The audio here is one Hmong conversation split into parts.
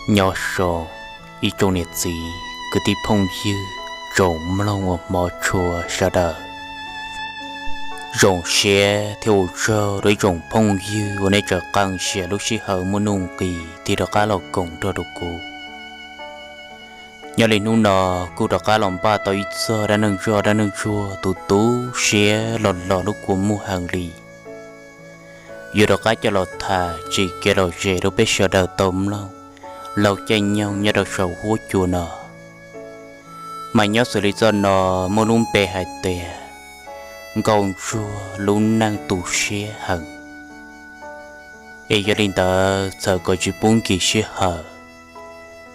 Nyob zoo ib tsoom niam txiv kwv tij phooj ywg, tsoom mloog uas hmov tshua sawv daws. Zoo siab thiab ua tsaug rau ib tsoom phooj ywg uas nej tseem qee siab lub sij hawm muaj nuj nqis tig rov qab los koom nrog rau kuv. Nyob li hnub no kuj rov qab los npaj tau ib txog dab neeg zaj dab neeg tsuag tus tu siab los los lub kua muag heev li. Yuav rov qab coj los tham tsim kev lom zem rau peb sawv daws tau mloog laug caij nyoog nyob rau saum huab cua no. Mas nyob xws li zaj no muaj lub npe hais tias nkauj ntsuag lub neej tu siab heev. Es yog li ntawd txhawm kom tsis pub nkim sij hawm,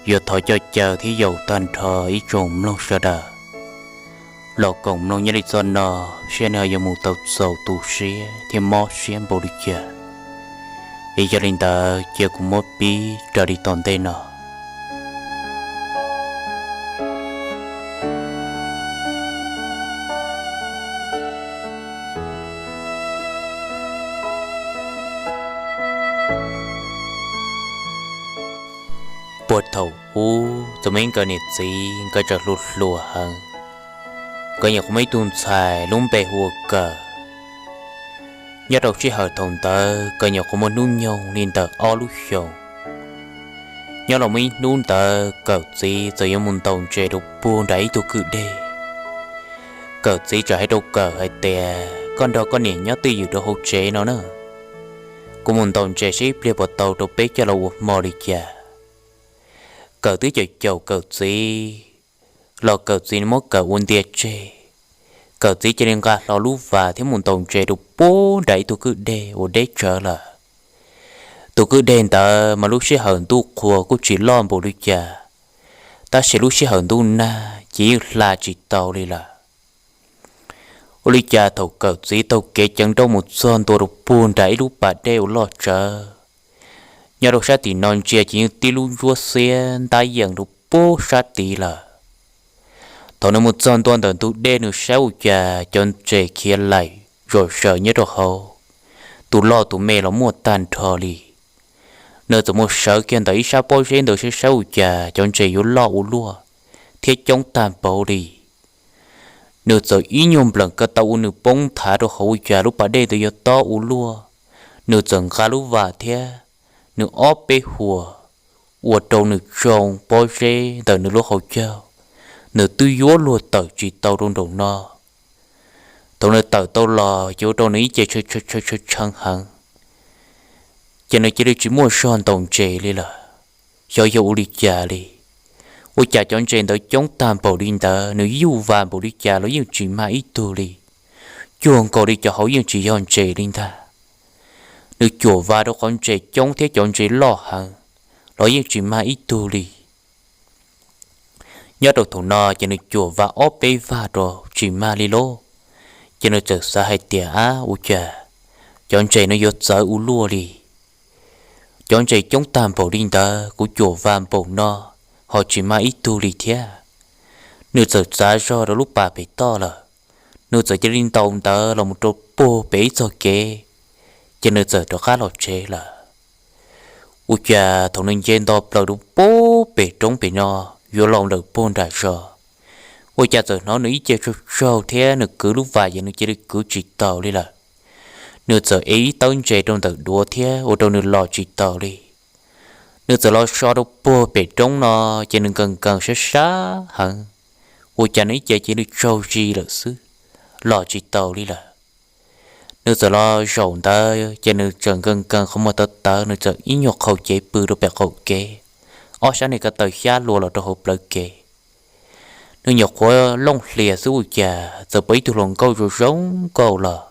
yuav thov coj caw thiab yaum tag nrho ib tsoom mloog sawv daws los koom mloog nyob li zaj no, saib nws yuav mus tau txaus tu siab thiab mob siab npaum li cas. Es yog li ntawd cia kuv muab pib raws li tom ntej no. Puag thaum ub, txawm muaj ib nkawd niam txiv nkawd tseem hluas hluas heev. Nkawd nyuam qhuav muaj ib tug ntxhais lub npe hu ua Kawm. Nyob rau sij hawm thaum ntawd Kawm nyuam qhuav muaj hnub nyoog li ntawm ob lub xyoos. Nyob los muaj ib hnub ntawd Kawm txiv txawm yuav mus ntaus ntses rau puag nram ib tug kwj deg. Kawm txiv txawm hais rau Kawm hais tias, koj nrog koj niam nyob twj ywm rau hauv tsev no na, kuv mus ntaus ntses saib ib pliag puas tau rau peb coj los ua hmo li cas. Kawm twb caum caum Kawm txiv los Kawm txiv muab Kawm ua ntiag tseg. Kawm txiv cia li nqa hlo lub vas thiab mus ntaus ntses rau puag nram ib tug kwj deg uas deb tsawv lawm. Tus kwj deg ntawd mas lub sij hawm ntuj qhua kuj tsis loj npaum li cas, tab sis lub sij hawm ntuj nag ces yeej hla tsis tau li lawm. Ua li cas thaum Kawm txiv taug kev ceev nrooj mus txog ntua rau puag nram ib lub pas dej uas loj tsawv, nyob rau sab tim no ntsia ces yeej tib lub ntsuab xiab ntab yees rau puag sab tid lawm. Thaum nws mus txog ntua ntawm ntug dej nws saib ua cas cov ntses khiav laim zom zaws nyob rau hauv, tus loj tus me los muaj tag nrho li. Nws txawm mus sawv kiag ntawm ib sab pob zeb ntawd saib saib ua cas cov ntses yuav loj ua luaj thiab coob tag npaum li. Nws txawm ib nyuag npleem ko taw ua nws poob nthav rau hauv ua cas lub pas dej ntawd yuav tob ua luaj. Nws txawm nqa lub vas thiab nws ob peb huas ua rau nws tsoo pob zeb ntawm nws lub hauv caug, nws twb yuav luag tawm tsis tau rau nraum no. Thaum nws tawm tau los ces ua rau nws ib ce tshee heev, ces nws cia li tsis muaj zog ntaus ntses li lawm. Xyov yog ua li cas li, ua cas cov ntses ntawd coob tag npaum li ntawd, nws yuj vas npaum li cas los yeej tsis mag ib tug li. Cuag nkaus li cov hauv yeej tsis yog ntses li ntag. Nws cuam vas rau qhov ntses coob thiab cov ntses loj heev los yeej tsis mag ib tug li. Nyob rau thaum no ces nws cuam vas ob peb vag rau tsis mag li lauj. Ces nws txawm xav hais tias, ab, ua cas cov ntses no yuav txawv ua luaj li. Cov ntses coob tag npaum li ntawd kuv cuam vas npaum no ho tsis mag ib tug li thiab. Nws txawm txav zog rau lub pas pem toj lawm, nws txawm cia li ntaus ntawd los mus rau puag pem ib txog kev, ces nws txawm rov qab los tsev lawm. Ua cas thaum nws nce nto plaws rau puag pem roob pem no, yuav los ntawm puag nram zos, ua cas txawm hnov nws ib ce tsaug tsaug thiab nws kwv lub vas ces nws cia li kwv tsis taus li lawm. Nws txawm ev ib tawb ntses rau ntawm duav thiab ua rau nws los tsis taus li. Nws txawm los so rau puag pem roob no, ces nws nkees nkees sab sab heev, ua cas nws ib ce cia li tsaug zis lawm xwb, los tsis taus li lawm. Nws txawm los zaum ntawd ces nws txawm nkees nkees qhov muag tawv tawv, nws txawm ib nyuag qhau cev pw rau pem qaum kev, ob sab niag ko taw xyab lua los rau hauv plawv kev. Nws nyuam qhuav looj hlias xwb ua cas txawm pom ib tug hluas nkauj zoo zoo nkauj los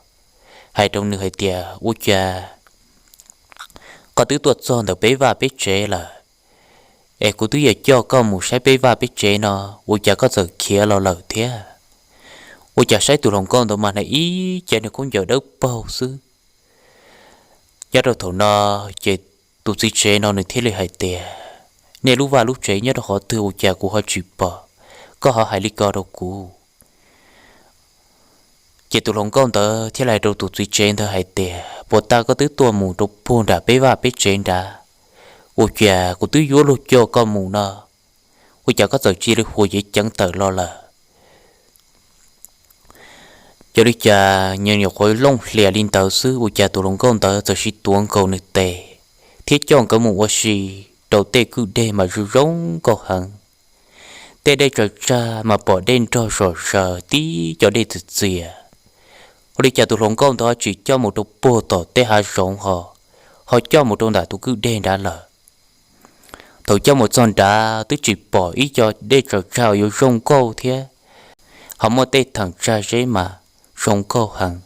hais rau nws hais tias, ua cas koj twb tuaj txog ntawm peb vaj peb tsev lawm, es kuv twb yuav coj koj mus saib peb vaj peb tsev no, ua cas koj txawm khiav los lawm thiab? Ua cas saib tus hluas nkauj ntawd mas hnav ib ce niag khaub ncaws dawb paug xwb. Nyob rau thaum no ces tus txiv tsev no nws thiaj li hais tias, nej lub vaj lub tsev nyob rau qhov twg ua cas kuv ho tsis pom, koj ho hais li ko rau kuv? Ces tus hluas nkauj ntawd thiaj li hais rau tus txiv tsev ntawd hais tias, puas tas koj twb tuaj mus rau puag nram peb vaj peb tsev nrad, ua cas kuv twb yuav luag coj koj mus no, ua cas koj txawm cia li hu ceev ceev tawm los lawm? Yog li cas nyob nyuam qhuav looj hlias li ntawd xwb, ua cas tus hluas nkauj ntawd txawm sib tuav nkaus nws tes thiab coj nkawd mus ua si rau tej kwj deg mas zoo zoo nkauj heev. Tej dej tsaws tsag mas pom dej nrog zom zaws tib co dej txias txias. Ua li cas tus hluas nkauj ntawd ho tsis coj mus rau puag tom tej hav zoov ho, ho coj mus rau ntawm tus kwj deg nrad lawm? Thaum coj mus txog nrad twb tsis pom ib co dej tsaws tsag uas yuav zoo nkauj thiab, ho muaj tej theem tsag zeb mas zoo nkauj heev.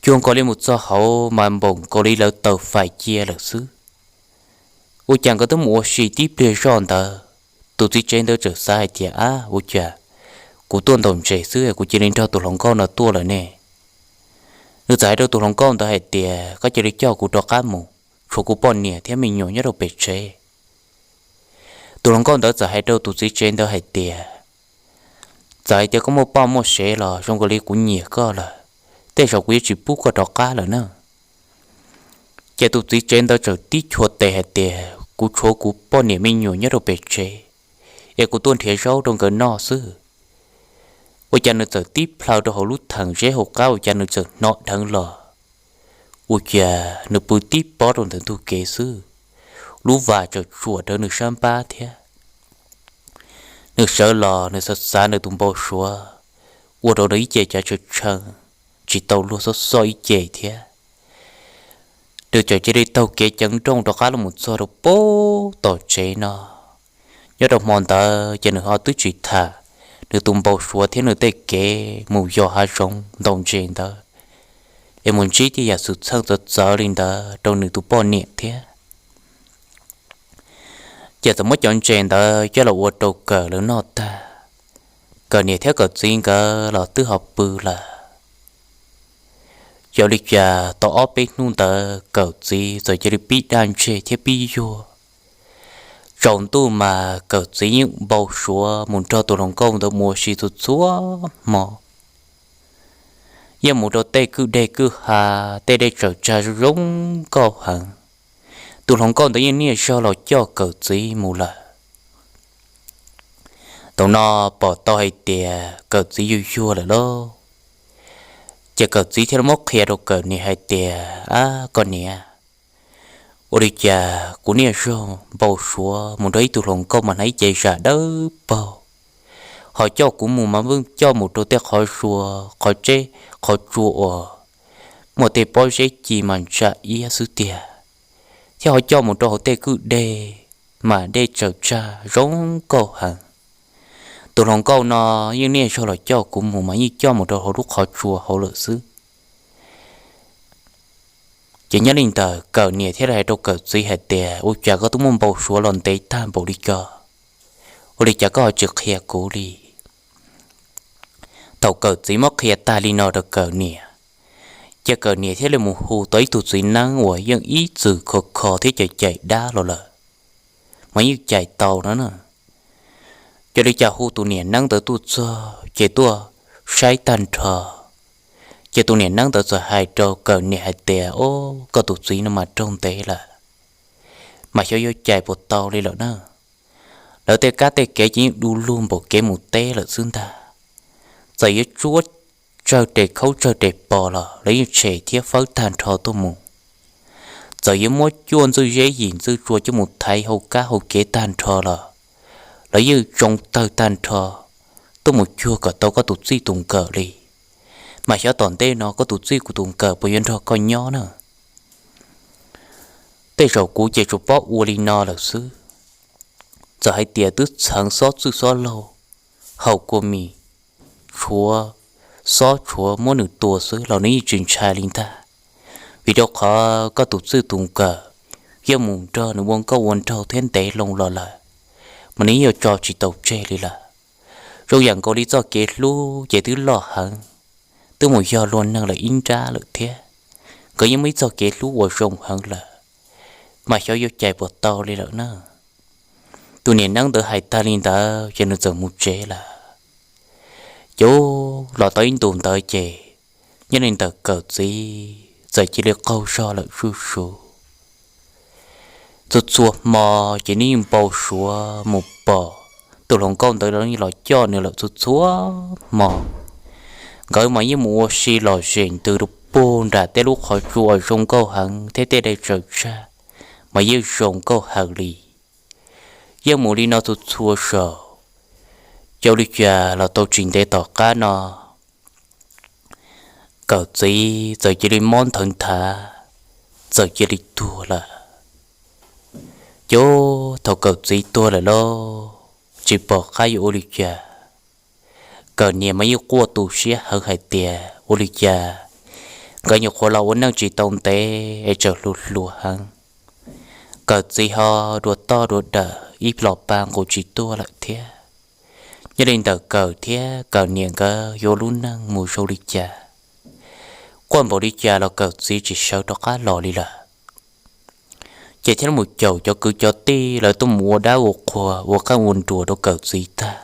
Cuag nkaus li mus txog hauv mas npaum nkaus li lawv taws fais cia lawm xwb. Ua cas nkawd twb mus ua si tib pliag zoj ntawd, tus txiv tsev ntawd txawm xav hais tias, ab, ua cas kuv tuaj ntaus ntses xwb kuv cia li nrog tus hluas nkauj no tuaj lawm ne? Nws txawm hais rau tus hluas nkauj ntawd hais tias, koj cia li coj kuv rov qab mus, tshuav kuv poj niam thiab me nyuam nyob rau pem tsev. Tus hluas nkauj ntawd txawm hais rau tus txiv tsev ntawd hais tias, txawm hais tias koj muaj poj muaj sev los zoo nkaus li kuv nyiam koj lawm, tej zaum kuv yuav tsis pub koj rov qab lawm na. Ces tus txiv tsev ntawd txawm tib chua tes hais tias, kuv tshuav kuv poj niam me nyuam nyob rau pem tsev, es kuv tuaj nrhiav zaub rau nkawd noj xwb. Ua cas nws txawm tib plhaw rau hauv lub theem zeb hauv qab, ua cas nws txawm hnov dheev los. Ua cas nws pw tib pob rau ntawm ntug kev xwb, lub vas txawm tsuam rawv nws sab npab thiab. Nws sawv los nws xav xav nws tus npau suav, ua rau nws ib ce cav tshee tshee, tsis tau luag xoj xoj ib ce thiab. Nws txawm cia li taug kev ceev nrooj rov qab los mus txog rau puag tom tsev no. Nyob rau hmo ntawd ces nws ho twb tsis tham nws tus npau suav thiab nws tej kev mus yos hav zoov ntaus ntses ntawd, es mus ntsib tej yam xwm txheej txawv txawv li ntawd rau nws tus poj niam thiab. Ces txawm muab cov ntses ntawd coj los ua rau Kawm lawv noj tag, Kawm niam thiab Kawm txiv nkawd los twb ho pw lawm. Yog li cas tau ob peb hnub ntawd Kawm txiv txawm cia li pib daj ntseg thiab pib yuag. Tsaus ntuj mas Kawm txiv yeej npau suav mus nrog tus hluas nkauj ntawd mus ua si txhua txhua hmo. Yeej mus rau tej kwj deg kwj ha, tej dej tsaws tsag zoo zoo nkauj heev. Tus hluas nkauj ntawd yeej niaj zaus los coj Kawm txiv mus lawm. Thaum no pom tau hais tias Kawm txiv yuag yuag lawm lauj, ces Kawm txiv thiaj li muab qhia rau Kawm niam hais tias, ab, koj niam, ua li cas kuv niaj zaus npau suav mus nrog ib tug hluas nkauj mas hnav ib ce zam dawb paug, ho coj kuv mus mas pheej coj mus rau tej qhov zua, qhov tseb, qhov tsua uas muaj tej pob zeb ci mas ntsa iab xwb tiag, thiab ho coj mus rau hauv tej kwj deg mas dej tsaws tsag zoo nkauj heev. Tus hluas nkauj no yeej niaj zaus los coj kuv mus mas yeej coj mus rau hauv lub qhov tsua hauv lawm xwb. Ces nyob li ntawd Kawm niam thiaj li hais rau Kawm txiv hais tias, ua cas koj twb muaj npau suav los ntev tag npaum li ko, ua li cas koj ho tsis qhia kuv li? Thaum Kawm txiv muab qhia tag li no rau Kawm niam, ces Kawm niam thiaj li mus hu tau ib tug txiv neeb uas yeej ib txwm khov kho thiab cais cais dab los lawm, mas yeej cais tau no na. Cia li cas hu tus niam neeb ntawd tuaj txog ces tuaj saib tag nrho, ces tus niam neeb ntawd txawm hais rau Kawm niam hais tias, o, koj tus txiv no mas raug ntev lawm, mas xyov yuav cais puas tau li lawm na. Lawv tej kab tej kev ces yeej du lug npaum kev mus teb lawm xwb ntag. Txawm yuav tsuab tsawg tes khaub tsawg tes pos los lawv yeej tshem thiab fawb tag nrho tuaj mus. Txawm yuav muab cuaj ntxwj zeb yim ntxwj tsua coj mus thaiv hauv kab hauv kev tag nrho los lawv yeej tsoo tawg tag nrho tuaj mus cuag kom tau koj tus txij tus nkawm li. Mas xyov tom ntej no koj tus txij kuv tus nkawm puas yuav nrog koj nyob na. Tej zaum kuv ces tsuas paub ua li no lawm xwb. Txawm hais tias twb txheev xob txwj xob laug, haus kua mis, tshuav xob tshuav muab nws tua xwb los nws yeej tsis ntshai li ntag. Vim rau qhov koj tus txij tus nkawm yeej mus nrog nws ua nkauj ua nraug thiab ntev loo los lawm, mas nws yeej yuav tso tsis tau tseg li lawm. Zoo yam nkaus li txoj kev hlub ces twb loj heev, twb mus yog luag neeg lawm ib nrab lawm thiab. Nkawd yeej muaj ib txoj kev hlub uas zoo heev lawm, mas xyov yuav cais puas tau li lawm na. Tus niam neeb ntawd hais tag li ntawd ces nws txawm mus tsev lawm. Ces los tau ib ntus ntawd ces nyob li ntawm Kawm txiv txawm cia li qaug zog lawm zuj zus. Txhua txhua hmo ces nws yeej npau suav mus pom tus hluas nkauj ntawd los coj nws lawm txhua txhua hmo. Nkawd mas yeej mus ua si lom zem ntws rau puag nram tej lub qhov tsua zoo nkauj heev thiab tej dej tsaws tsag mas yeej zoo nkauj heev li. Yeej mus li no txhua txhua zaus, ua li cas los tau tsis ntev tom qab no Kawm txiv txawm cia li mob nthawv nthav, txawm cia li tuag lawm. Ces thaum Kawm txiv tuag lawm lauj, tsis pom qab yuav ua li cas, Kawm niam mas yeej quaj tu siab heev hais tias ua li cas nkawd nyuam qhuav los ua neej tsis tau ntev es tseem hluas hluas heev. Kawm txiv ho dua toj dua dawm ib los pa nqus tsis tuaj lawm thiab. Nyob li ntawm Kawm thiab Kawm niam nkawd yuav lub neej mus zoo li cas, quaj npaum li cas los Kawm txiv tsis sawv rov qab los li lawm. Ces thiaj mus caum cov kwv cov tij lawv tuaj mus ua dab ua qhua ua qeej ua nruas rau Kawm txiv tag,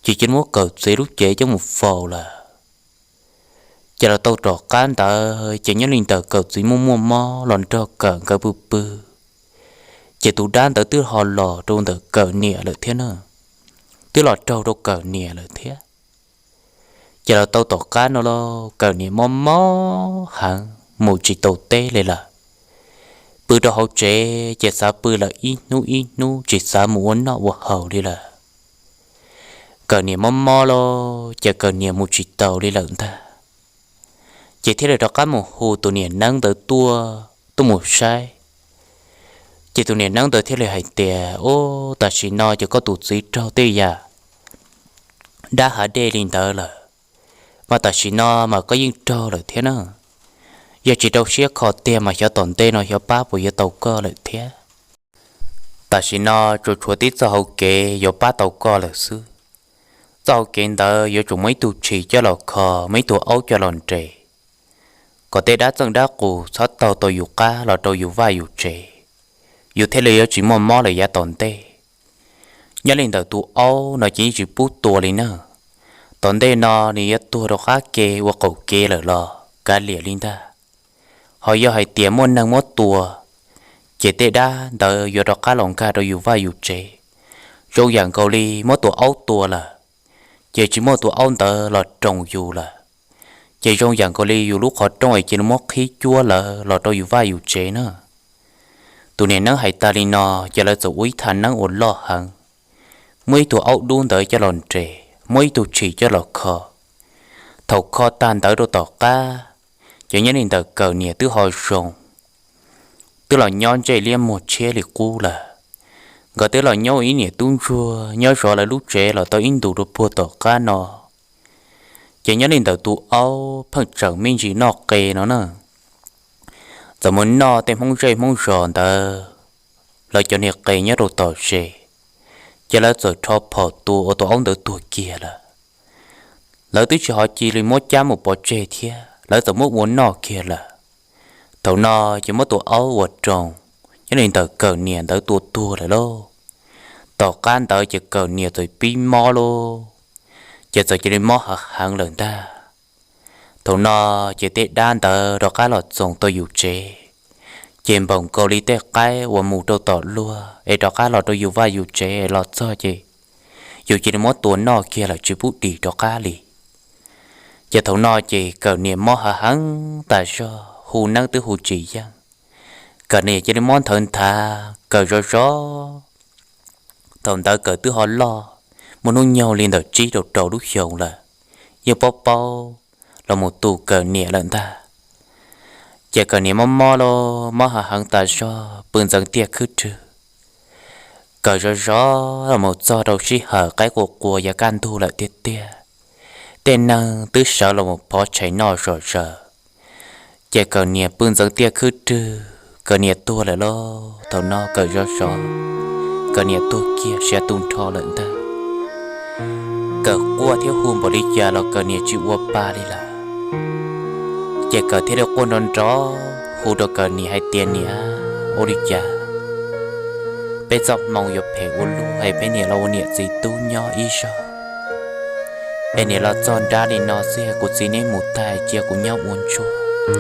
ces cia muab Kawm txiv lub cev coj mus faus lawm. Ces los tau tom qab ntawd ces nyob li ntawm Kawm txiv muaj muaj mob los nrog Kawm nkawd pw pw, ces tus dab ntawd twb ho los rau ntawm Kawm niam lawm thiab na, twb los raug rau Kawm niam lawm thiab. Ces los tau tom qab no los Kawm niam mob mob heev mus tsis tau teb li lawm, pw rau hauv tsev ces xav pw lawm ib hnub ib hnub tsis xav mus ua noj ua haus li lawm. Kawm niam mob mob los ces Kawm niam mus tsis taus li lawm ntag. Ces thiaj li rov qab mus hu tus niam neeb ntawd tuaj tuaj mus saib. Ces tus niam neeb ntawd thiaj li hais tias, Ub, tam sim no ces koj tus txiv raug tej yam dab hav dej li ntawd lawm, mas tam sim no mas koj yeej raug lawm thiab na. Yog tsis rau siab kho tiag mas xyov tom ntej no xyov pab puas yuav tau koj lawm thiab. Tam sim no tsuas tshuav tib txoj hau kev yuav pab tau koj lawm xwb. Txoj hau kev ntawd yuav tsum muaj ib tug tshis coj los kho, muaj ib tug aub coj los nres, kom tej dab txeej dab qus txhob taug tau yus qab los rau yus vaj yus tsev, yus thiaj li yuav tsis muaj mob lawm yav tom ntej. Nyob li ntawm tus aub no ces yeej tsis pub tua li na. Tom ntej no nws yuav tuag rau qab ke ua qaum kev lawm los kav liam li ntag. Ho yog hais tias muaj neeg muab tua, ces tej dab ntawd yuav rov qab los nkag rau yus vaj yus tsev. Zoo yam nkaus li muab tus aub tua lawm, ces tsis muaj tus aub ntawd los roos yus lawm, ces zoo yam nkaus li yus lub qhov rooj es cia li muab qhib cuab lawm los rau yus vaj yus tsev na. Tus niam neeb hais tas li no, ces lawv txawm ua ib thaj neeb uas loj heev, muaj ib tug aub dub ntawd coj los nres, muaj ib tug tshis coj los kho. Thaum kho tag ntawd rau tom qab, ces nyob li ntawm Kawm niam twb ho zoo, twb los nyob ntsej liab muag tshiab li qub lawm. Nkawd twb los nyob ua ib niam tub ntsuag nyob zov lawv lub tsev los tau ib ntus rau puag tom qab no. Ces nyob li ntawm tus aub pheej tseem me ntsis noj qe no na, txawm mus noj tej hmoob zej hmoob zos ntawd lawv cov niag qe nyob rau tom ze, ces lawv txawm rho phom tua ua tus aub ntawd tuag kiag lawm. Lawv twb tsis ho cia li muab cab mus pov tseg thiab, lawv txawm muab ua noj kiag lawm. Thaum no ces muab tus aub uas roos nyob li ntawm Kawm niam ntawd tua tuag lawm lauj. Tom qab ntawd ces Kawm niam txawm pib mob lauj, ces txawm cia li mob hav heev lawm ntag. Thaum no ces tej dab ntawd rov qab los txoos tau yus tsev, ces npaum nkaus li tej qaib uas mus rau tom luag es rov qab los rau yus vaj yus tsev es los txog ces yus cia li muab tua noj kiag lawm tsis pub dim rov qab li. Ces thaum no ces Kawm niam mob hav heev tas zog, hu neeb twb hu tsis yeej. Kawm niam cia li mob nthawv nthav, Kawm zov zov. Thaum ntawd Kawm twb ho loj, muaj hnub nyoog li ntawm tsib rau rau lub xyoos lawm, yeej paub paub los mus tu Kawm niam lawm ntag. Ces Kawm niam mob mob los mob hav heev tas zog, pw ntxeev tiaj khwb rwg. Kawm zov zov los mus txog rau sij hawm qaib qua qua yav kaj ntug lawm tiag tiag, tej neeg twb sawv los mus phov tshais noj zom zaws. Ces Kawm niam pw ntxeev tiaj khwb rwg, Kawm niam tuag lawm lauj. Thaum no Kawm zov zov, Kawm niam tuag kiag siav tu nrho lawm ntag. Kawm quaj thiab hu npaum li cas los Kawm niam tsis ua pa li lawm. Ces Kawm thiaj li quaj nrov nrov hu rau Kawm niam hais tias, Niam, ua li cas peb txoj hmoo yuav phem ua luaj es peb niam los ua niam txiv tub nyob ib zaug, es niam los txog nrab li no xwb, kuv txiv neb mus tag cia kuv nyob ua ntsuag,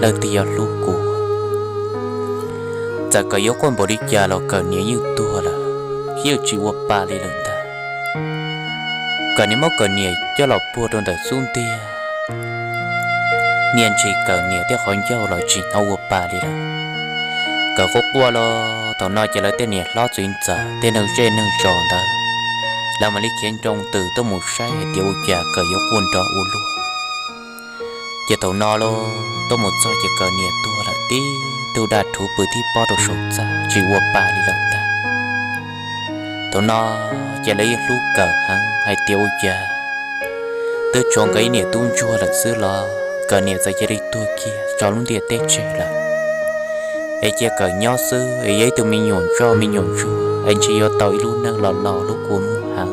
leej twg yuav hlub kuv? Txawm Kawm yuav quaj npaum li cas los Kawm niam yeej tuag lawm, yeej tsis ua pa li lawm ntag. Kawm niam muab Kawm niam coj los puag rau ntawm xub ntiag, niaj ntsis Kawm niam tej qhov ncauj los tsis hnov ua pa li lawm. Kawm quaj quaj los thaum no ces lawv tej niam hlob txiv ntxawm tej neeg zej neeg zos ntawd, lawv mam li khiav nroo ntws tuaj mus saib hais tias ua cas Kawm yuav quaj nrov ua luaj. Ces thaum no los tuaj mus txog ces Kawm niam tuag lawm tib tug daj rhuv pw tib pob rau saum txaj tsis ua pa li lawm ntag. Thaum no ces lawv yeej hlub Kawm heev hais tias ua cas twb tshuav nkawd ib niam tub ntsuag lawm xwb los Kawm niam txawm cia li tuag kiag tso lub ntiaj teb tseg lawm, es cia Kawm nyob xwb es yog ib tug me nyuam ntsoj me nyuam ntsuag es ntshe yuav tau ib lub neej los laus lub kua muag heev.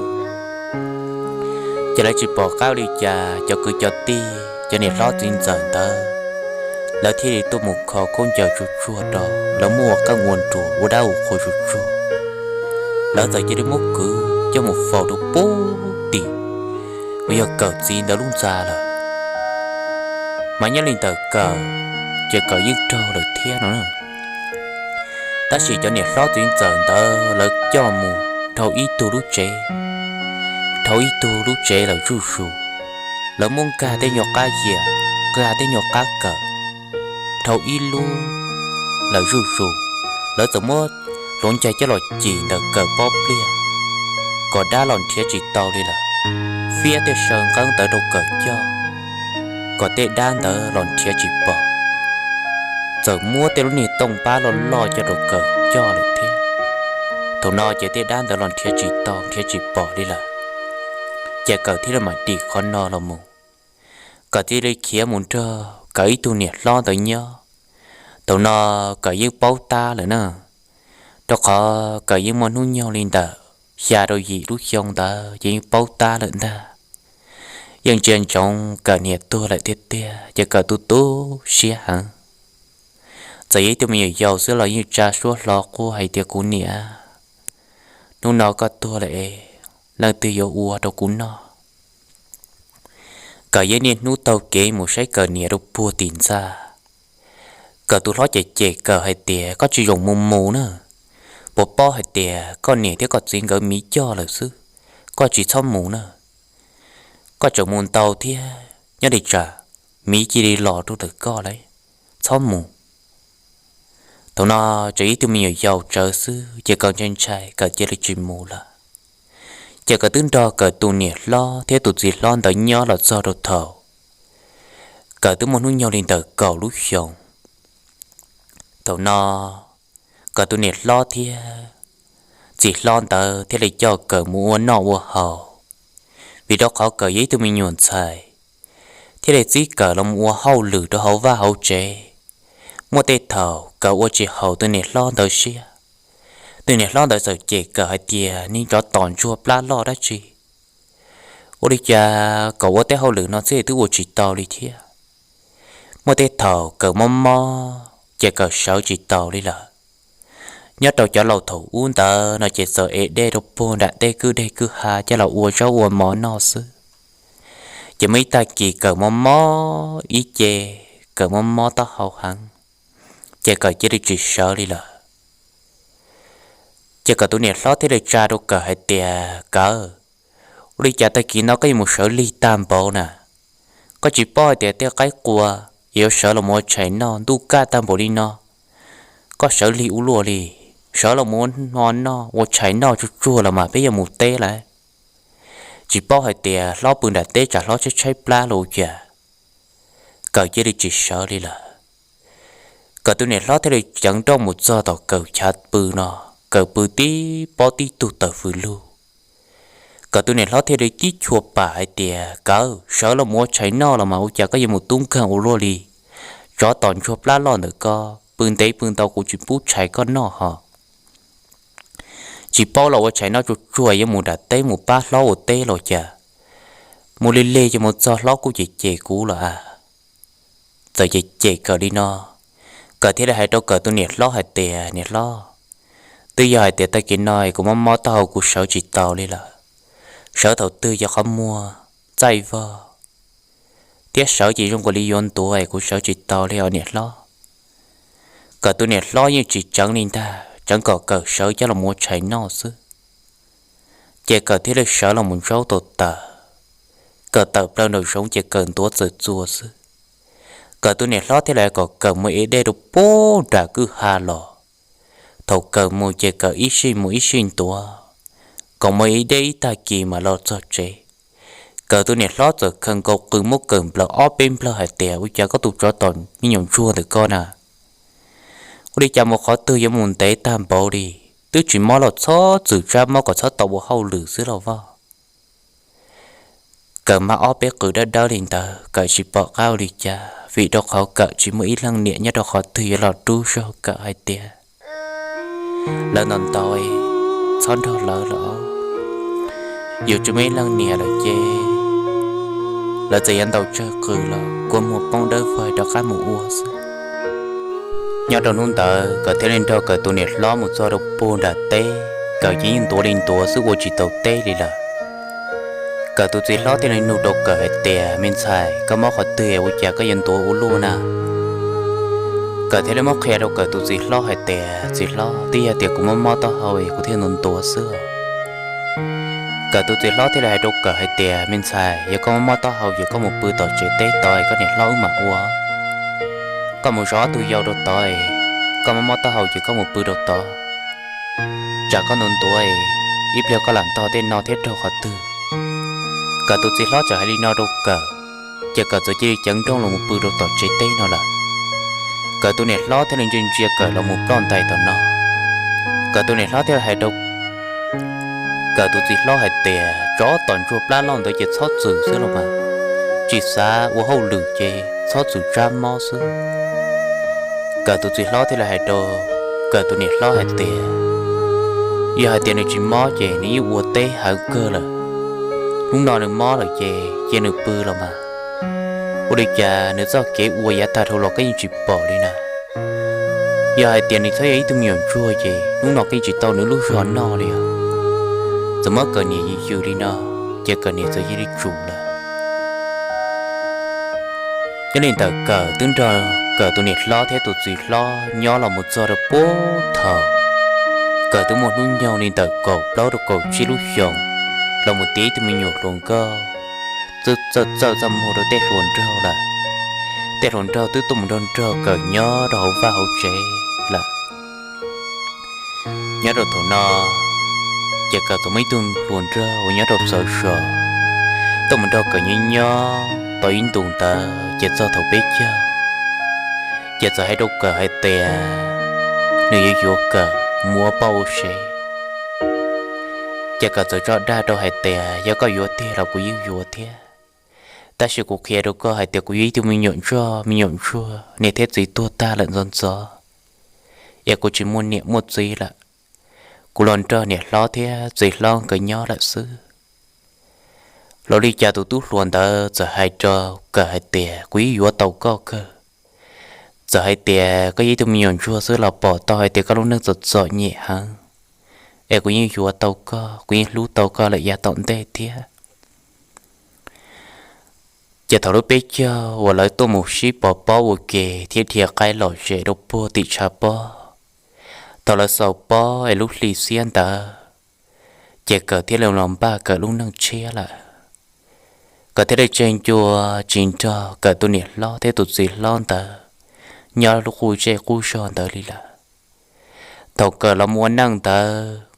Ces lawv tsis pom qab ua li cas, cov kwv cov tij cov niam hlob txiv ntxawm ntawd lawv thiaj li tuaj mus kho khaub ncaws tsuag tsuag rau lawv muab ua qeej ua nruas ua dab ua qhua tsuag tsuag. Lawv txawm cia li muab kwv coj mus faus rau pub tim uas yog Kawm txiv ntawd lub ntxa lawm. Mas nyob li ntawm Kawm ces Kawm yeej raug lawm thiab no. Tab sis cov niam hlob txiv ntxawm ntawd lawv coj mus dhau ib tug lub tsev, dhau ib tug lub tsev lawm zuj zus. Lawv muab nkag tej nyuag qab yias, nkag tej nyuag qab kawm dhau ib lub lawm zuj zus. Lawv txawm muab hluav ncaig coj los cim ntawm Kawm pob pliaj kom dab los nrhiav tsis tau li lawm. Fiab tej saw nqeeb ntawd rau Kawm coj kom tej dab ntawd los nrhiav tsis pom. Txawm muab tej lub niag tooj pab loj loj coj rau Kawm coj lawm thiab. Thaum no ces tej dab ntawd los nrhiav tsis tau nrhiav tsis pom li lawm. Ces Kawm thiaj li mam dim qhov no los mus, Kawm thiaj li khiav mus nrog Kawm ib tug niam hlob ntawd nyob. Thaum no Kawm yeej paub tab lawm na, rau qhov Kawm yeej muaj hnub nyoog li ntawm xya rau yim lub xyoo ntawd ces yeej paub tab lawm ntag. Yeej ntsia ntsoov Kawm niam tuag lawm tiag tiag ces Kawm tu tu siab heev. Txawm yog ib tug me nyuam yaus xwb los yeej tsa suab hlo quaj hais tias, Kuv niam, hnub no koj tuag lawm es leej twg yuav ua rau kuv noj? Kawm yeej niaj hnub taug kev mus saib Kawm niam rau puag tim ntxa. Kawm tus hlob cem cem Kawm hais tias, Koj tsis zoo mus mus na, puas paub hais tias koj niam thiab koj txiv nkawd miv coj lawm xwb, koj tsis txhob mus na. Koj tseem mus ntau thiab nyob li tsam miv cia li los rau ntawm koj lawm, txhob mus. Thaum no tseem ib tug me nyuam yaus tsawv xwb ces Kawm ntshai ntshai Kawm cia li tsis mus lawm. Ces Kawm twb nrog Kawm tus niam hlob thiab tus txiv hlob ntawd nyob los txog rau thaum Kawm twb muaj hnub nyoog li ntawm kaum lub xyoos. Thaum no Kawm tus niam hlob thiab txiv hlob ntawd thiaj li coj Kawm mus ua noj ua haus, vim rau qhov Kawm yog ib tug me nyuam ntxhais, thiaj li txib Kawm los mus ua hauj lwm rau hauv vaj hauv tsev. Muaj tej thaum Kawm ua tsis haum tus niam hlob ntawd siab, tus niam hlob ntawd txawm cem Kawm hais tias, Niag tsov tom ntsuag plab loj dab tsi, ua li cas kom ua tej hauj lwm no xwb twb ua tsis tau li thiab. Muaj tej thaum Kawm mob mob ces Kawm sawv tsis taus li lawm. Nyob rau cov laus thaum ub ntawd no ces txawm ev dej rau puag nram tej kwj deg kwj ha coj los ua zaub ua mov noj xwb. Ces muaj ib tag kis Kawm mob mob ib ce, Kawm mob mob taub hau heev, ces Kawm cia li tsis sawv li lawm. Ces Kawm tus niam hlob thiaj li tsa rau Kawm hais tias, Kawm, ua li cas tag kis no koj yuav mus sawv lig tag npaum na? Koj tsis paub hais tias tej qaib qua yuav sawv los mus ua tshais noj ntuj kaj tag npaum li no, koj sawv lig ua luaj li, sawv los mus ua hmo noj ua tshais noj tsuag tsuag los mas peb yuav mus teb lawm. Tsis paub hais tias hlob pw nram teb tsam hlob tshaib tshaib plab los ua cas. Kawm cia li tsis sawv li lawm. Kawm tus niam hlob thiaj li ceev nrooj mus txog tom Kawm chav pw no, Kawm pw tib pob tib tug tawm fws lug. Kawm tus niam hlob thiaj li tib chua pam hais tias, Kawm, sawv los mus ua tshais noj los mas ua cas koj yuav mus tub nkeeg ua luaj li? Tsov tom ntsuag plab loj ntawm koj, pw ntev pw ntau kuv tsis pub tshais koj noj ho. Tsis paub los ua tshais noj tsuag tsuag yuav mus nram teb mus pab hlob ua teb los cas. Mus lig lig ces mus txog hlob kuj cem cem kuv los a. Txawm cem cem Kawm li no, Kawm thiaj li hais rau Kawm tus niam hlob hais tias, Niam hlob, twb yog hais tias tag kis no kuv mob mob taub hau kuv sawv tsis taus li lawm. Sawv thaum twg yog qhov muag txaij vog thiab sawv ces zoo nkaus li yuav ntuav es kuv sawv tsis taus li os niam hlob. Kawm tus niam hlob yeej tsis tseev li ntag, tseev kom Kawm sawv coj los ua tshais noj xwb. Ces Kawm thiaj li sawv los mus ntsaub tau taws. Kawm tawm plaws nraum zoov ces Kawm ntuav txawm txuas xwb. Kawm tus niam hlob thiaj li kom Kawm mus ev dej rau puag nram kwj ha los. Thaum Kawm mus ces Kawm ib sij mus ib sij ntuav, kom mus ev dej ib tag kis mam los txog tsev. Kawm tus niam hlob txawm khaws nkaus qws muab Kawm nplawm ob peb nplawg hais tias, Ua cas koj tus tsov tom me nyuam ntsuag ntawm koj na, ua li cas mus qhov twg yuav mus ntev tag npaum li? Twb tsis mob los txhob txwm tsab mob kom txhob tau ua hauj lwm xwb los vaj. Kawm mas ob peb qws dawb dawb li ntawd Kawm tsis pom qab ua li cas, vim rau qhov Kawm tsis muaj ib leej niam nyob rau qhov twg yuav los rub zog Kawm hais tias, Lawv ntaus ntaus, txhob nrog lawv lawm. Yus tsis muaj ib leej niam lawm ces lawv txawm yuav ntaus tsawg qws los kua muag poob dawb vog rov qab mus ua xwb. Nyob rau hnub ntawd Kawm thiaj li nrog Kawm tus niam hlob mus txog rau puag nram teb, Kawm ces yeej ntuav li ntuav xwb ua tsis tau teb li lawm. Kawm tus txiv hlob thiaj li nug rau Kawm hais tias, Me ntxhais, koj mob qhov twg ua cas koj yuav ntuav ua luaj na? Kawm thiaj li muab qhia rau Kawm tus txiv hlob hais tias, Txiv hlob, twb yog tias kuv mob mob taub hau es kuv thiaj ntuav ntuav xwb. Kawm tus txiv hlob thiaj li hais rau Kawm hais tias, Me ntxhais, yog koj mob mob taub hau ces koj mus pw tom tsev teb tod es koj niam hlob wb mam ua. Koj mus zov ob tug yau rau tod es, koj mob mob taub hau ces koj mus pw rau tod. Tsam koj ntuav ntuav es ib pliag koj lam ntog tej no thiab raug qhov twg. Kawm tus txiv hlob txawm hais li no rau Kawm, ces Kawm txawm cia li ceev nrooj los mus pw rau tom tsev teb no lawm. Kawm tus niam hlob thiaj li ntsia ntsia Kawm los mus ploj ntais tom no. Kawm tus niam hlob thiaj li hais rau Kawm tus txiv hlob hais tias, Tsov tom ntsuag plab loj ntawd ces txhob txwm xwb los mas, tsis xav ua hauj lwm ces txhob txwm tsab mob xwb. Kawm tus txiv hlob thiaj li hais rau Kawm tus niam hlob hais tias, Yog hais tias nws tsis mob ces nws yeej ua teb hawv kawg lawm. Hnub no nws mob lawm ces cia nws pw los mas. Ua li cas nws txoj kev ua yav tag dhau los koj yeej tsis pom li na? Yog hais tias nws txhob yog ib tug me nyuam ntsuag ces hnub no koj yeej tsis tau nws lub zog noj li os. Txawm muab Kawm niam yws yws li no, ces Kawm niam txawm cia li tsum lawm. Nyob li ntawm Kawm twb nrog Kawm tus niam hlob thiab tus txiv hlob nyob los mus txog rau puag thaum Kawm twb muaj hnub nyoog li ntawm kaum plaub rau kaum tsib lub xyoos, los mus tiav ib tug me nyuam hluas nkauj, txawj txawj txaj muag rau tej hluas nraug lawm. Tej hluas nraug twb tuaj mus nrog nrog Kawm nyob rau hauv vaj hauv tsev lawm. Nyob rau thaum no, ces Kawm txawm muaj ib tug hluas nraug uas nyob rau Xauv Zos tuaj mus nrog Kawm nyob nyob tau ib ntus ntawd ces txog thaum peb caug, ces txawm hais rau Kawm hais tias nws yuav yuav Kawm mus ua poj ua sev. Ces Kawm txawm tso dag rau hais tias, Yog koj yuav tiag los kuv yeej yuav thiab, tab sis kuv qhia rau koj hais tias kuv yog ib tug me nyuam ntsuag, me nyuam ntsuag niam thiab txiv tuag tag lawm ntxov ntxov, es kuv tsis muaj niam muaj txiv lawm. Kuv los nrog niam hlob thiab txiv hlob nkawd nyob lawm xwb. Los li cas tus tub hluas ntawd txawm hais rau Kawm hais tias, Kuv yeej yuav tau koj kawg. Txawm hais tias koj yog ib tug me nyuam ntsuag xwb los pom tau hais tias koj lub neej txom txom nyem heev, es kuv yeej yuav tau koj, kuv yeej hlub tau koj lawm yav tom ntej thiab. Ces thaum lub peb caug uas lawv tuaj mus sib pov pob ua ke thiab dhia qaib lom zem rau puag tim tshav pob, thaum lawv xaus pob es lub hli xiab ntawd, ces Kawm thiaj li los npaj Kawm lub neej tshiab lawm. Kawm thiaj li tseg ncua tsis nrog Kawm tus niam hlob thiab tus txiv hlob ntawd nyob lub qub zej qub zog ntawd li lawm. Thaum Kawm los mus ua neej ntawd,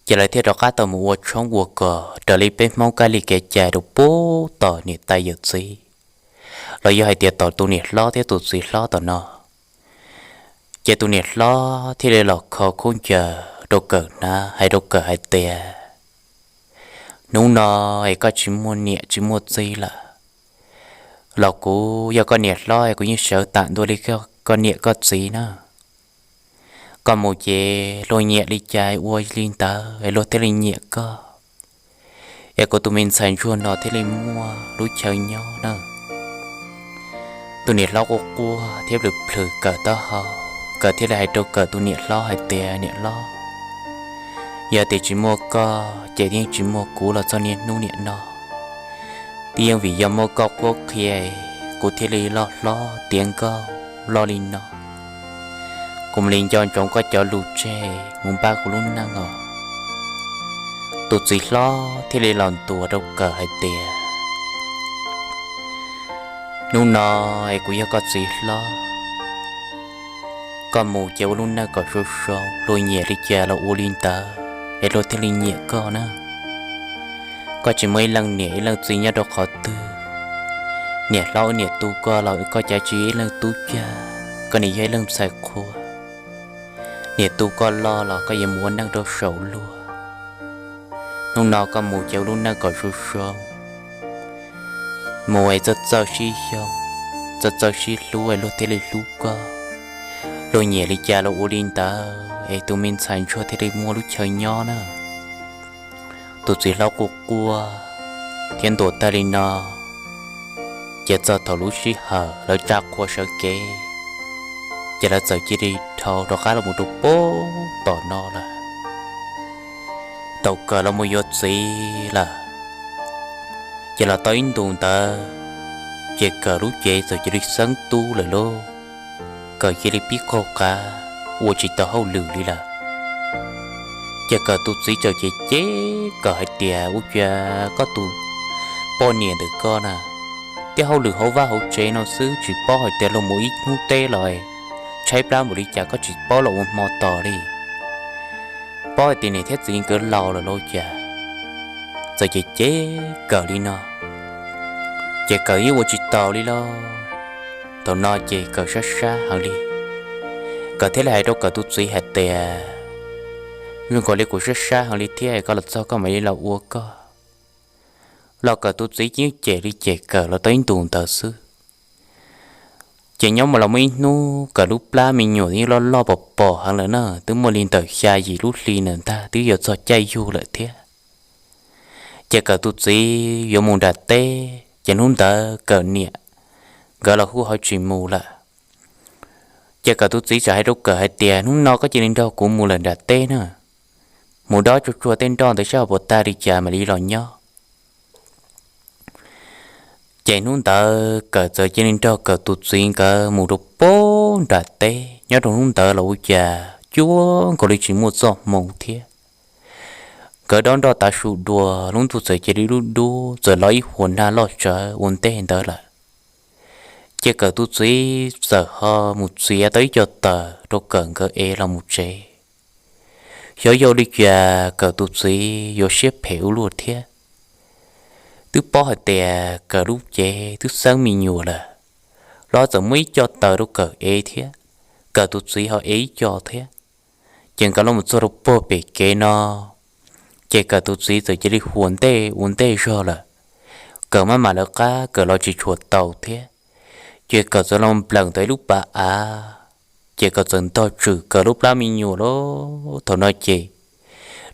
ces lawv thiaj rov qab tau mus ua tshoob ua kos raws li peb Hmoob kab li kev cai rau puag tom niam tais yawm txiv, los yog hais tias tom tus niam hlob thiab tus txiv hlob tom no. Ces tus niam hlob thiaj li los kho khaub ncaws rau Kawm hnav hais rau Kawm hais tias, Hnub no es koj tsis muaj niam tsis muaj txiv lawm, los kuv yog koj niam hlob es kuv yeej sawv tam ntua li koj koj niam koj txiv na. Koj mus ces luag nyiam li cas ua li ntawd es luag thiaj li nyiam koj. Es kuv tus me ntxhais ntsuag no thiaj li muaj lub chaw nyob na. Tus niam hlob quaj quaj thiab plhws plhws Kawm taub hau, Kawm thiaj li hais rau Kawm tus niam hlob hais tias, Niam hlob, yog tias tsis muaj koj ces yeej tsis muaj kuv los txog niaj hnub niam no. Twb yeej vim yog muaj koj qhuab qhia, kuv thiaj li loj hlob tiav nkauj loj li no. Kuv mam li nco ntsoov koj cov lus tseg mus npaj kuv lub neej os. Tus txiv hlob thiaj li los ntuas rau Kawm hais tias, Hnub no es kuv yog koj txiv hlob, koj mus ces ua lub neej kom zoo zoo, luag nyiam li cas los ua li ntawd es luag thiaj li nyiam koj na. Koj tsis muaj ib leej niam ib leej txiv nyob rau qhov twg, niam hlob wb niam tu koj los koj cav tsis ib leej tub cag, koj nim yog ib leej ntxhais qhua. Niam tu koj loj los koj yuav mus ua neej rau saum luag. Hnub no koj mus ces ua lub neej kom zoo zoo, mus es txawj txawj sib xyooj, txawj txawj sib hlub es luag thiaj li hlub koj. Luag nyiam li cas los ua li ntawd es tus me ntxhais ntsuag thiaj li muaj lub chaw nyob na. Tus txiv hlob quaj quaj thiab ntuas tag li no, ces txog thaum lub sij hawm lawv tsa qhua sawv kev, ces lawv txawm cia li dhau rov qab los mus rau pem tom no lawm. Thaum Kawm los mus yuav txiv lawm, ces los tau ib ntus ntawd, ces Kawm lub cev txawm cia li xeeb tub lawm lauj. Kawm cia li pib qaug qav, ua tsis tau hauj lwm li lawm. Ces Kawm tus txiv txawm cem cem Kawm hais tias, Ua cas koj tus poj niam ntawm koj na, tej hauj lwm hauv vaj hauv tsev no xwb tsis paub hais tias luag mus ib hnub teb los tshaib plab npaum li cas koj tsis paub los ua hmo tos li? Paub hais tias niam thiab txiv nkawd laus lawm los cas? Txawm cem cem Kawm li no, ces Kawm yeej ua tsis taus li lauj. Thaum no ces Kawm sab sab heev li. Kawm thiaj li hais rau Kawm tus txiv hais tias, Zoo nkaus li kuv sab sab heev li thiab, koj los txog koj mam li los ua koj. Los Kawm tus txiv yeej cem li cem Kawm los tau ib ntus ntawd xwb. Ces nyob mus los muaj ib hnub Kawm lub plab me nyuam yeej loj loj pom pom heev lawm na, twb muaj li ntawm xya yim lub hli ntawd ntag, twb yuav txog caij yug lawm thiab. Ces Kawm tus txiv yuav mus nram teb, ces hnub ntawd Kawm niam nkawd los hu ho tsis mus lawm. Ces Kawm tus txiv txawm hais rau Kawm hais tias, Hnub no koj cia li nrog kuv mus lawm nram teb na, mus dob tsuag tsuag tej nroj ntawd saib ho puas tag li cas mam li los nyob. Ces hnub ntawd Kawm txawm cia li nrog Kawm tus txiv nkawd mus rau pem nram teb. Nyob rau hnub ntawd los ua cas cuag nkaus li tsis muaj txoj hmoo thiab. Nkawd dob nroj tav su dua, lub ntuj txawm cia li dub dub, txawm los ib huas nag loj tsawv ua ntej ntawd lawm. Ces Kawm tus txiv txawm ho mus txiav tau ib co taws rau Kawm nkawd ev los mus tsev. Xyov yog li cas Kawm tus txiv yuav siab phem ua luaj thiab. Twb paub hais tias Kawm lub cev twb xeeb me nyuam lawm, los txawm muaj ib co taws rau Kawm ev thiab, Kawm tus txiv ho ev ib co thiab. Ces nkawd los mus txog rau puag pem kev no, ces Kawm tus txiv txawm cia li huas ntej ua ntej zog lawm. Kawm maj mam lawv qab, Kawm los tsis tshua tau thiab. Ces Kawm txawm los npleem ntawm ib lub pas av, ces Kawm txawm ntog tswm Kawm lub plab me nyuam lauj. Thaum no ces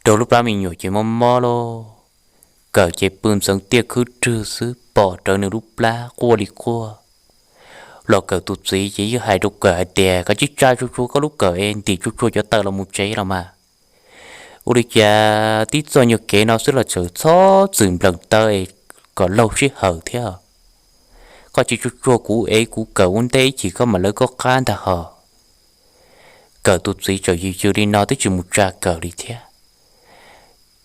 rau lub plab me nyuam ces mob mob lauj. Kawm ces pw ntxeev tiaj khwb rwg xwb, pom rawv nws lub plab quaj li quaj. Los Kawm tus txiv ces yeej hais rau Kawm hais tias, Koj cia li tsa tsuag tsuag koj lub kawm es ntim tsuag tsuag cov taws los mus tsev los mas. Ua li cas tib txoj nyuag kev no xwb los txawm txhob txwm nplees taw es kom laug sij hawm thiab. Koj cia li tsuag tsuag kuv ev kuv kawm ua ntej ib chim koj mam lawv koj qab ntag hos. Kawm tus txiv txawm yws yws li no twb tsis mus tsa Kawm li thiab.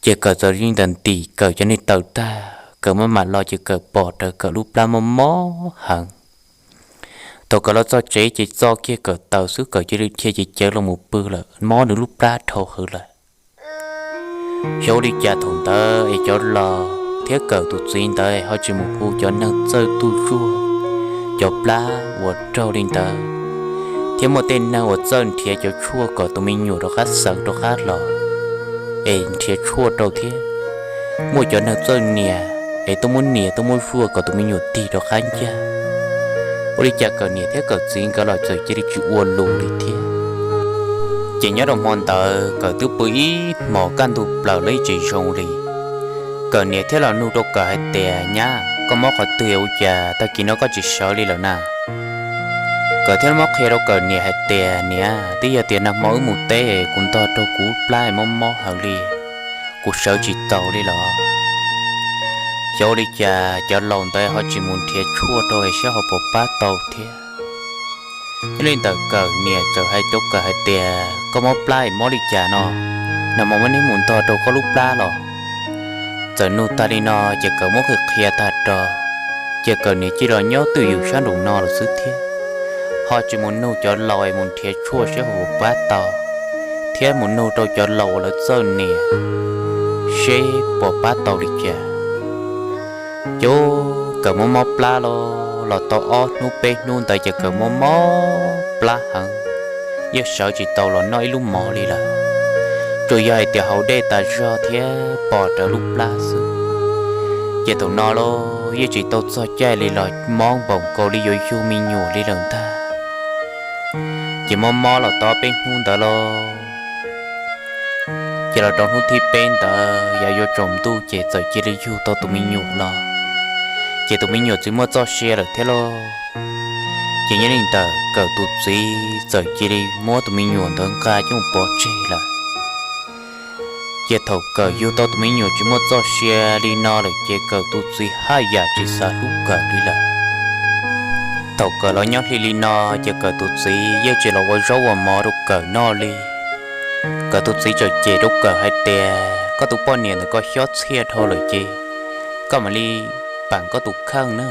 Ces Kawm txawm li ntawm ntim Kawm cov niag taws tag, Kawm maj mam los ces Kawm pom rawv Kawm lub plab mob mob heev. Thaum Kawm los txog tsev ces txo kiag Kawm taws xwb Kawm cia li dhia cev cawv los mus pw lawm, mob nws lub plab dhau heev lawm. Xyov ua li cas thaum ntawd es cov laus thiab Kawm tus txiv ntawd ho tsis mus hu cov neeg txawj tuj zuaj cov plab uas raug li ntawd, thiab muaj tej neeg uas txawj nrhiav cov tshuaj kom tus me nyuam rov qab xeev rov qab los, es nrhiav tshuaj rau thiab. Muaj cov neeg txawj nias es tuaj muab nias tuaj muab zuaj kom tus me nyuam tig rov qab ncaj. Ua li cas Kawm niam thiab Kawm txiv nkawd los txawm cia li tsis ua lus li thiab. Ces nyob rau hmo ntawd Kawm twb pw ib hmos kaj ntug plaws los yeej tsis zoo li. Kawm niam thiaj los nug rau Kawm hais tias, Nyab, koj mob qhov twg ua cas tag kis no koj tsis sawv li lawm na? Kawm thiaj muab qhia rau Kawm niam hais tias, Niam, twb yog tias nag hmo wb mus teb kuv ntog rau kuv lub plab mob mob heev li, kuv sawv tsis taus li los. Xyov ua li cas cov laus ntawd ho tsis mus nrhiav tshuaj rau es saib ho puas pab tau thiab. Yog li ntawd Kawm niam txawm hais rau Kawm hais tias, Koj mob plab es mob li cas no? Nag hmo muab neb mus ntog rau koj lub plab los? Txawm nug tag li no ces Kawm muab qhia qhia tag rau, ces Kawm niam cia li los nyob twj ywm sab nraum no lawm xwb thiab. Ho tsis mus nug cov laus es mus nrhiav tshuaj seb ho puas pab tau, thiab mus nug rau cov laus uas lawv txawj niam seb puas pab tau li cas. Ces Kawm mob mob plab los, los tau ob hnub peb hnub ntawd ces Kawm mob mob plab heev, yeej sawv tsis tau los noj ib lub mov li lawm. Tsuas yog hais tias haus dej tas zog thiab pom rawv lub plab xwb. Ces thaum no los yeej tsis tau txog caij li los mob npaum nkaus li yuav yug me nyuam li lawm ntag. Ces mob mob los tau peb hnub ntawd los, ces los rau hnub thib peb ntawd yav yuav tsaus ntuj ces txawm cia li yug tau tus me nyuam los. Ces tus me nyuam tsis muaj txoj sia lawm thiab lauj. Ces nyob li ntawd Kawm tus txiv txawm cia li muab tus me nyuam ntawd nqa coj mus pov tseg lawm. Ces thaum Kawm yug tau tus me nyuam tsis muaj txoj sia li no lawm ces Kawm tus txiv haj yam tsis xav hlub Kawm li lawm. Thaum Kawm los nyob hli li no, ces Kawm tus txiv yeej tsis los ua zaub ua mov rau Kawm noj li. Kawm tus txiv txawm cem rau Kawm hais tias, Koj tus poj niam ntawm koj xyob txhiaj dhau lawm ces koj mam li pam koj tus kheej na.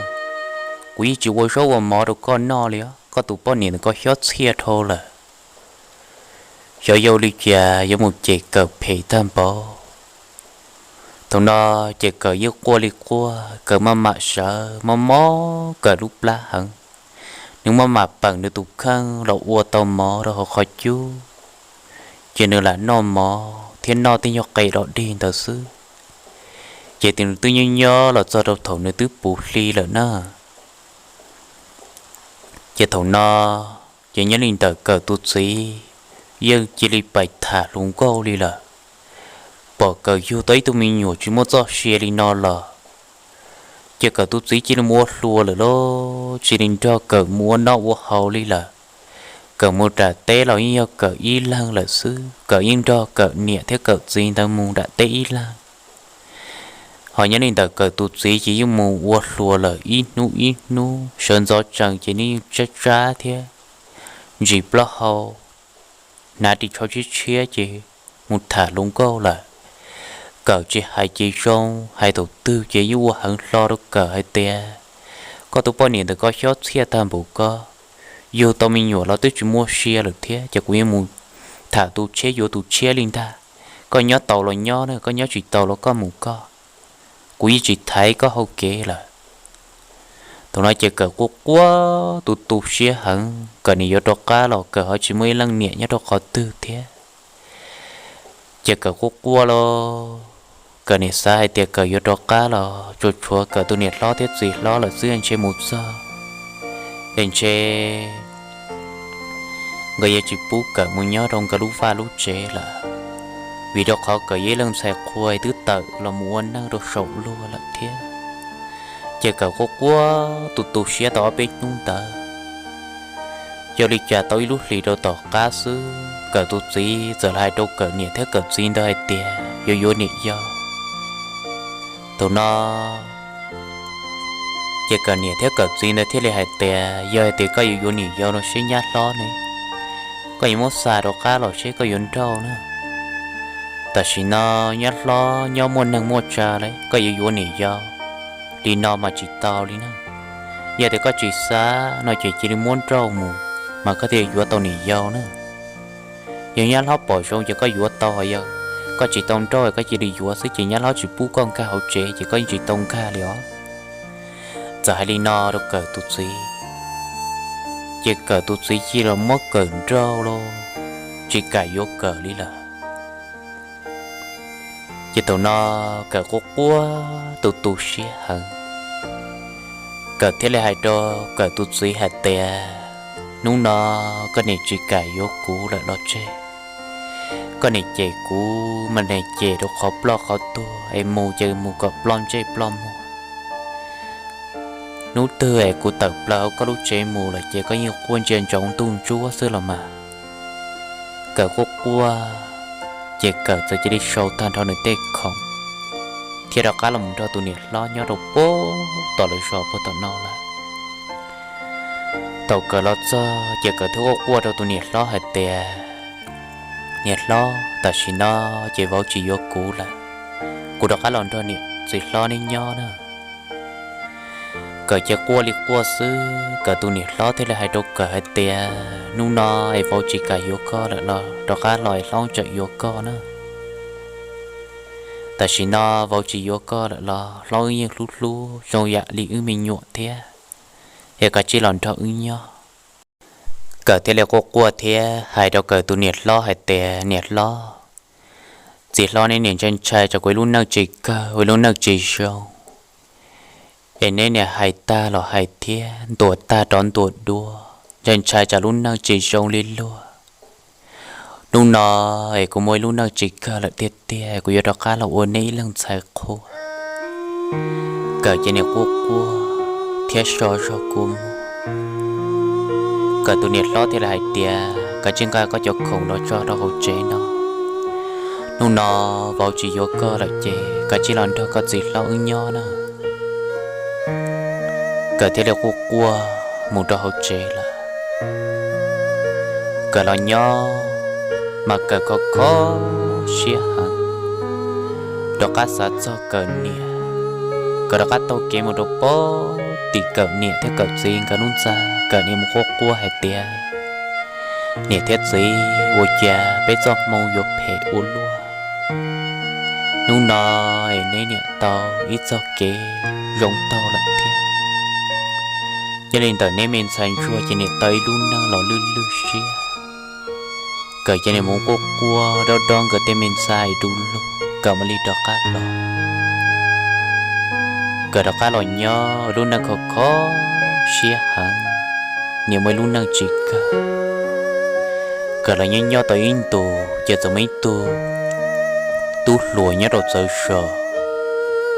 Kuv yeej tsis ua zaub ua mov rau koj noj li os, koj tus poj niam ntawm koj xyob txhiaj dhau lawm. Xyov yog ua li cas yuav mus cem Kawm phem tag npaum. Thaum no ces Kawm yeej quaj li quaj, Kawm maj mam sawv, mob mob Kawm lub plab heev. Nws maj mam pam nws tus kheej los ua tau mov rau hauv qhov cub, ces nws lam noj mov thiab noj tej nyuag qe dog dig ntawd xwb. Ces nws twb nyob nyob los txog rau thaum nws twb puv hli lawm na. Ces thaum no, ces nyob li ntawm Kawm tus txiv yeej cia li pais tham hluas nkauj li lawm. Pom Kawm yug tau ib tug me nyuam tsis muaj txoj sia li no los, ces Kawm tus txiv cia li mus ua hluas lawm lauj, tsis li nrog Kawm mus ua noj ua haus li lawm. Kawm mus nram teb los yeej yog Kawm ib leeg lawm xwb, Kawm yeej nrog Kawm niam thiab Kawm txiv ntawd mus nram teb ib leeg. Ho nyob li ntawm Kawm tus txiv ces yeej mus ua hluas lawm ib hnub ib hnub, sawv ntxov tsees ces yeej tsab tsab thiab ntsis plaub hau, hnav ris tsho tshiab tshiab ces mus tham hluas nkauj lawm. Kawm tsis hais ces zoo, hais thaum twg ces yeej ua heev hlo rau Kawm hais tias, Koj tus poj niam ntawm koj xyob txhiaj tag npaum ko, yug tau me nyuam los twb tsis muaj sia lawm thiab, ces kuv yuav mus tham tus tshiab yuav tus tshiab li ntag. Koj nyob tau los nyob na, koj nyob tsis tau los koj mus koj, kuv yeej tsis thaiv koj hauv kev lawm. Thaum no ces Kawm quaj quaj tu tu siab heev, Kawm niam yuav rov qab los Kawm ho tsis muaj ib leej niam nyob rau qhov twg thiab. Ces Kawm quaj quaj los, Kawm niam xav hais tias Kawm yuav rov qab los tsuas tshuav Kawm tus niam hlob thiab txiv hlob lawm xwb, ntshe mus txog es ntshe nkawd yuav tsis pub Kawm mus nyob rau nkawd lub vaj lub tsev lawm, vim rau qhov Kawm yog ib leej ntxhais qhua twb tawm los mus ua neej rau saum luag lawm thiab. Ces Kawm quaj quaj tu tu siab tau ob peb hnub ntawd. Yog li cas tau ib lub hlis rau tom qab xwb, Kawm tus txiv txawm hais rau Kawm niam thiab Kawm txiv ntawd hais tias yuav yuav niam yau. Thaum no ces Kawm niam thiab Kawm txiv ntawd thiaj li hais tias, Yog hais tias koj yuav yuav niam yau no seb nyab hlob ne, koj yuav muab xa rov qab los seb koj yuav nrauj na. Tam sim no nyab hlob nyob muaj neeg muaj tsa lawm, koj yuav yuav niam yau li no mas tsis tau li na. Yog tias koj tsis xa no ces cia li muab nrauj mus mas koj thiaj yuav tau niam yau na. Yog nyab hlob pom zoo ces koj yuav tau, yog koj tsis tau nrauj koj cia li yuav xwb ces nyab hlob tsis pub koj nkag hauv tsev ces koj yeej tsis tau nkag li os. Txawm hais li no rau Kawm tus txiv, ces Kawm tus txiv cia li muab Kawm nrauj los tsis kam yuav Kawm li lawm. Ces thaum no Kawm quaj quaj tu tu siab heev. Kawm thiaj li hais rau Kawm tus txiv hais tias, hnub no koj niam tsis kam yuav kuv lawm los tseg, koj niam cem kuv mas niam cem rau qhov ploj qhov tuag es mus ces mus kom ploj ntsej ploj muag. Hnub twg es kuv tawm plaws hauv koj lub tsev mus lawm ces koj yeej quaj ntsia ntsoov ntuj ntsuab xwb los mas. Kawm quaj quaj, ces Kawm txawm cia li sau tag nrho nws tej khoom thiab rov qab los mus nrog tus niam hlob nyob rau puag tom lawv zos puag tom no lawm. Thaum Kawm los txog ces Kawm thiaj quaj quaj rau tus niam hlob hais tias, niam hlob, tam sim no ces vauv tsis yuav kuv lawm, kuv rov qab los nrog niam txiv hlob neb nyob na. Kawm ces quaj li quaj xwb, Kawm tus niam hlob thiaj li hais rau Kawm hais tias, hnub no es vauv tsis kam yuav koj lawm los rov qab los es hlob tsam yuav koj na. Tam sim no vauv tsis yuav koj lawm los hlob wb yeej hlub hlub zoo yam li wb me nyuam thiab, es kav tsij los nrog wb nyob. Kawm thiaj li quaj quaj thiab hais rau Kawm tus niam hlob hais tias, niam hlob, txiv hlob neb niam ntshai ntshai tsam kuv ib lub neej tsis kawg, ua ib lub neej tsis zoo, es neb niam hais tag los hais thiab, ntuas tag rov ntuas dua, ntshai ntshai tsam lub neej tsis zoo li luag. Hnub no es kuv muaj ib lub neej tsis kawg lawm tiag tiag, kuv yuav rov qab los ua neb ib leeg ntxhais qhua. Kawm ces niam quaj quaj thiab so zog kua muag. Kawm tus niam hlob thiaj li hais tias, kav tsij nqa koj cov khoom los tso rau hauv tsev no, hnub no vauv tsis yuav koj lawm ces kav tsij los nrog koj txiv hlob wb nyob na. Kawm thiaj li quaj quaj mus rau hauv tsev lawm. Kawm los nyob mas Kawm kho kho siab heev, rov qab xav txog Kawm niam. Kawm rov qab taug kev mus rau pem tim Kawm niam thiab Kawm txiv nkawd lub ntxa, Kawm niam mus quaj quaj hais tias, niam thiab txiv, ua cas peb txoj hmoo yuav phem ua luaj? Hnub no es neb niam tau ib txoj kev zoo taug lawm thiab. Yog li ntawm neb me ntxhais ntsuag ces niam tau ib lub neej los lwj lwj siab. Kawm ces niam mus quaj quaj dob dob nkawd tej me ntxhais du lug, Kawm mam li rov qab los. Kawm rov qab los nyob lub neej kho kho siab heev, niam muaj ib lub neej tsis kawg. Kawm los nyob nyob tau ib ntus ces txawm muaj ib tug tub hluas nyob rau txawv zos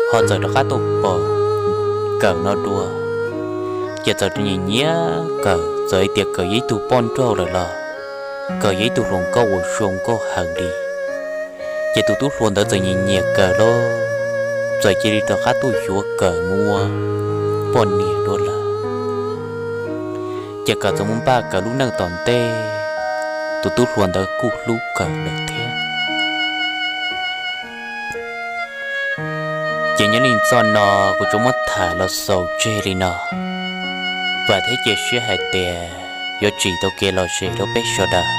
ho txawm rov qab tuaj pom Kawm no dua, ces txawm nyiam nyiam Kawm, txawm hais tias Kawm yog ib tug poj nrauj lawm los Kawm yog ib tug hluas nkauj uas zoo nkauj heev li. Ces tus tub hluas ntawd txawm nyiam nyiam Kawm lauj, txawm cia li rov qab tuaj yuav Kawm mus ua poj niam dua lawm. Ces Kawm txawm mus npaj Kawm lub neej tom ntej, tus tub hluas ntawd kuj hlub Kawm lawm thiab. Ces nyob li zaj no kuv tsuas muab tham los xaus tseg li no. Vam thiab cia siab hais tias yuav tsim tau kev lom zem rau peb sawv daws,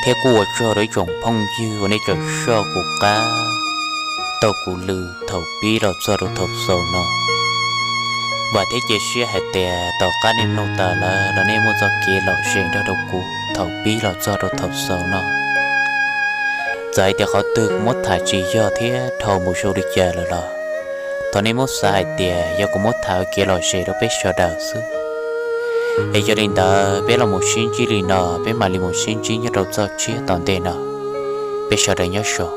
thiab kuj ua tsaug rau ib tsoom phooj ywg uas nej tseem soj kuv qab taug kuv lw thaum pib los txog rau thaum xaus no. Vam thiab cia siab hais tias tom qab nej mloog tas lawm los nej muaj txoj kev lom zem nrog rau kuv thaum pib los txog rau thaum xaus no. Txawm hais tias qhov twg kuv muab tham tsis yog thiab dhau mus zoo li cas lawm los thov nej muab xav hais tias yog kuv muab tham ua kev lom zem rau peb sawv daws xwb. Es yog li ntawd peb los mus sib ntsib li no, peb mam li mus sib ntsib nyob rau zaj tshiab tom ntej no. Peb sawv daws nyob zoo.